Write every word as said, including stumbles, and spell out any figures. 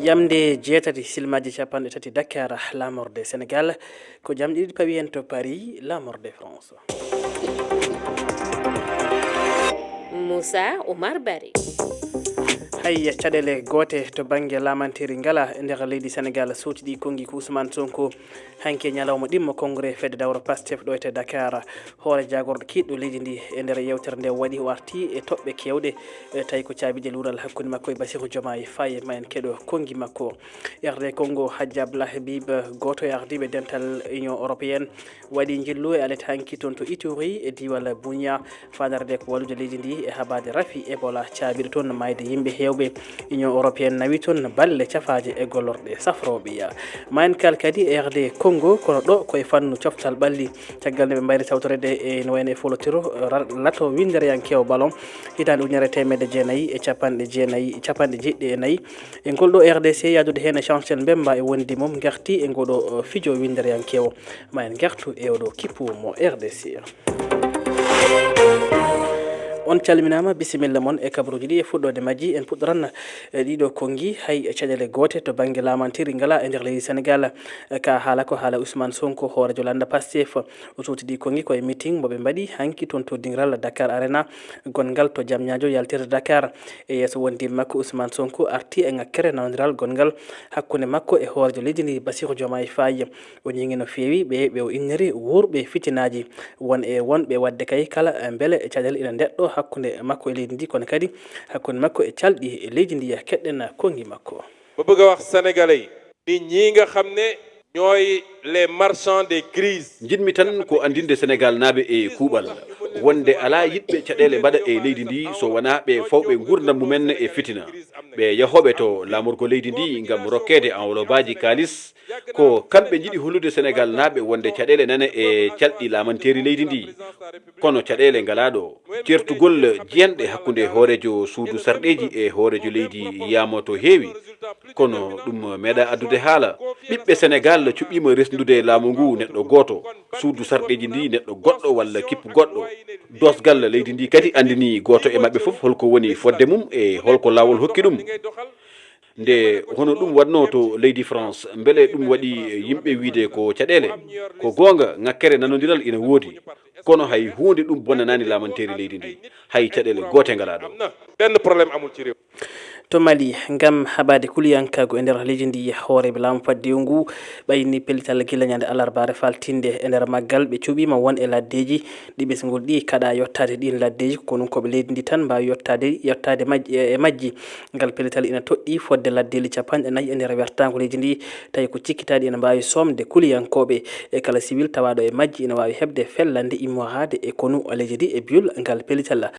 Yamde jeetati silmaji capanɗe tati Dakar, laamorde Senegal, ko jamɗe ɗiɗi pawi en to Paris, laamorde France. Moussa Oumar Barry. Hay caɗeele goote to bannge laamanteeri ngala e nder leydi Senegal, sowtiɗi konngi ko Ousmane Sonko. Hanki e ñalawma ɗimmo, congrès fedde dawro Pastef ɗo e to Dakar. Hoore jaagorɗo kiiɗɗo leydi ndi e nder yewtere nde waɗi, o arti e toɓɓe keewɗe, e tawi ko caabiɗe luural hakkunde makko e Bassirou Diomaye Faye. Ma en keɗo konngi makko. R D Congo, Hadji Abdallah Habib, gooto e ardiiɓe dental Union Européenne, waɗi njillu e alet hanki toon to Ituri e diiwal Bunia. Faandaare nde ko wallude leydi ndi e haɓaade rafi Ebola caabiiɗo toon, maayde yimɓe heewɓe. Union Européenne nawi toon balle cafaaje e gollorɗe safrooɓe. Ma en kaal kadi e R D Congo, kono ɗo ko e fannu coftal ɓalli. Caggal nde ɓe mbayri tawtoreede e no wayno e folotiro, ra-, lato winndereyankeewo ballon hitaande ujunere e teemedde jeenayi e capanɗe jeenayi, capanɗe jeeɗiɗi e nayi. E ngol ɗo R D C yahdude heen e Chancel Mbemba e wondi mum ngarti e ngoɗo, uh, fijo winndereyankeewo. Ma en ngartu e oɗo kippu mo R D C. On calminaama, bisimilla mon e kabaruuji ɗi. E fuɗɗoode majji, en puɗɗoran e ɗiɗo konngi. Hay caɗeele goote to bannge laamanteeri ngala e nder leydi Senegal. Ka haala ko haala Ousmane Sonko, hooreejo lannda Pastef. O sowtidi konngi ko e meeting mo ɓe mbaɗi hanki toon to dingiral Dakar Arena, gonngal to Diamniadio, yaltirde Dakar. E yeeso wondiiɓe makko, Ousmane Sonko arti e ŋakkere nanondiral gonngal hakkunde makko e hooreejo leydi ndi, Bassirou Diomaye Faye. O ñiŋi no feewi ɓe, ɓe o inniri wuurɓe fitinaaji. Won e wonɓe waɗde kay kala, eh, mbele caɗeele ina ndeɗɗo hakkunde makko e leydi ndi, kono kadi hakkunde makko e calɗi leydi ndi. Keɗɗen konngi makko. Ma bëgg a wax Sénégalais yi, nit ñi nga xam ne ñooy les marchands des crises. Njiɗmi tan ko anndinde Senegal naaɓe e kuuɓal, wonde alaa yiɗɓe caɗeele mbaɗa e leydi ndi so wonaa ɓe fawɓe nguurndam mumen e fitina. Ɓe yahooɓe to laamorgo leydi ndi ngam rokkeede enwolobaaji kaalis, ko kamɓe njiɗi hollude Senegal naaɓe wonde caɗeele nana e calɗi laamanteeri leydi ndi. Kono caɗeele ngalaa ɗo. Ceertugol jiyanɗe hakkunde hooreejo suudu sarɗeeji e hooreejo leydi yaamoto heewi. Kono ɗum meeɗa addude haala. Ɓiɓɓe Senegal cuɓiima resndude laamu ngu neɗɗo gooto, suudu sarɗeeji ndi neɗɗo goɗɗo walla kippu goɗɗo. Doosgal leydi ndi kadi anndini gooto e maɓɓe fof holko woni fodde mum e holko laawol hokki ɗum. Nde hono ɗum waɗno to leydi France, mbele ɗum waɗi yimɓe wiide ko caɗeele? Ko goonga, ŋakkere nanondiral ina woodi, kono hay huunde ɗum bonnanaani laamanteeri leydi ndi, hay caɗeele goote ngalaa ɗo. Benn problème amul ci réew. To Mali, ngam haɓaade kuliyankaagu e nder leydi ndi, hooreeɓe laamu faddewu ngu ɓayni pellital gila ñande alarbaare faltinde. E nder maggal, ɓe cuɓiima won e laddeeji ɗi ɓesngol ɗi kaɗa yottaade. Ɗiin laddeeji ko konunkoɓe leydi ndi tan mbaawi yottaade, yottaade maj-, e majji. Ngal pellital ina toɗɗii fodde laddeeli capanɗe nayi e nder wertaango leydi ndi, tawi ko cikkitaaɗi ina mbaawi soomde kuliyankooɓe. E kala siwil tawaaɗo e majji ina waawi heɓde fellande immoraade e konu leydi ndi, e biyol ngal pellital.